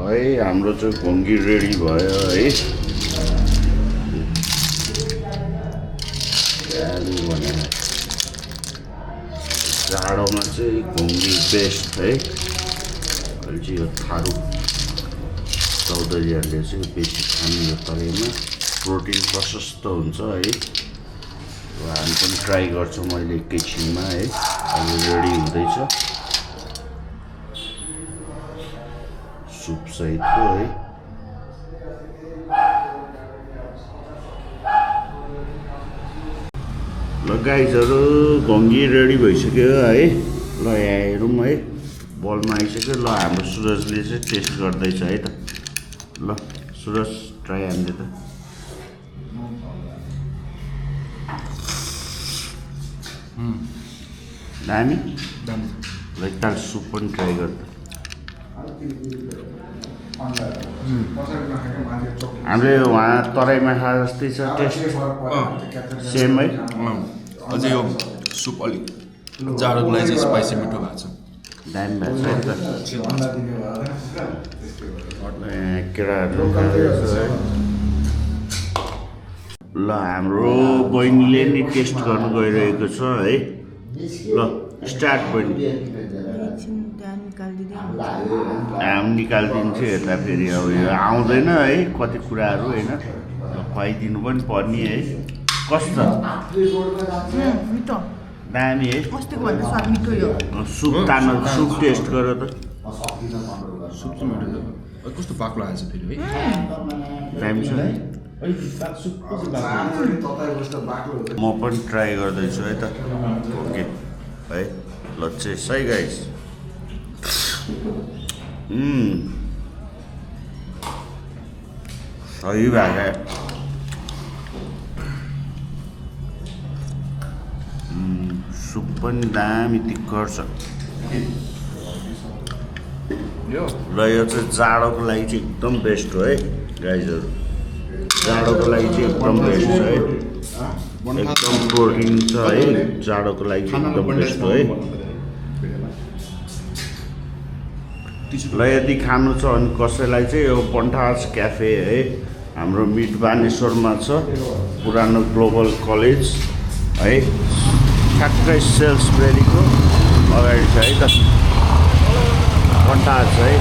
है हाम्रो चाहिँ घोङ्गी रेडी भयो है जाडोमा चाहिँ घोङ्गी बेस्ट है अहिले चाहिँ यो थारू चौधरीहरूले चाहिँ बेसी खाने यो तराईमा प्रोटिन प्रशस्त हुन्छ है हामी पनि ट्राई गर्छौँ मैले एकैछिनमा है अहिले रेडी हुँदैछ सुप सहितको है ल गाइजहरू घोङ्गी रेडी भइसक्यो है ल यहाँ हेरौँ है बलमा आइसक्यो ल हाम्रो सुरजले चाहिँ टेस्ट गर्दैछ है त ल सुरज ट्राई हान्दै त दामी ल एकताल सुप पनि ट्राई गर्दा हामीले वहाँ तराईमा खाए जस्तै छ टेस्ट सेम है अझै यो सुप अलिक जाडोको लागि चाहिँ स्पाइसी मिठो भएको छ दामी भएको छ केटाहरू खाँदैछ है ल हाम्रो बहिनीले नि टेस्ट गर्नु गइरहेको छ है ल स्टार्ट बहिनी हामी निकालिदिन्छु यता फेरि अब यो आउँदैन है कति कुराहरू होइन खुवाइदिनु पनि पर्ने है कस्तो दामी है सुप तान सुप टेस्ट गर त सुप चाहिँ मिठो छ कस्तो बाक्लो आएछ फेरि है दामी छ म पनि ट्राई गर्दैछु है त ओके है ल चाहिँ सही गाइस सही भएको सुप पनि दामी तिखर छ र यो चाहिँ जाडोको लागि चाहिँ एकदम बेस्ट हो है गाइजहरू जाडोको लागि चाहिँ एकदम बेस्ट छ है एकदम प्रोटिन छ है जाडोको लागि चाहिँ एकदम बेस्ट हो है ल यदि खानु छ भने कसैलाई चाहिँ यो पन्टाज क्याफे है हाम्रो मिट बानेश्वरमा छ पुरानो ग्लोबल कलेज है ठ्याक्कै सेल्सबेरीको अगाडि छ है त पन्टाज है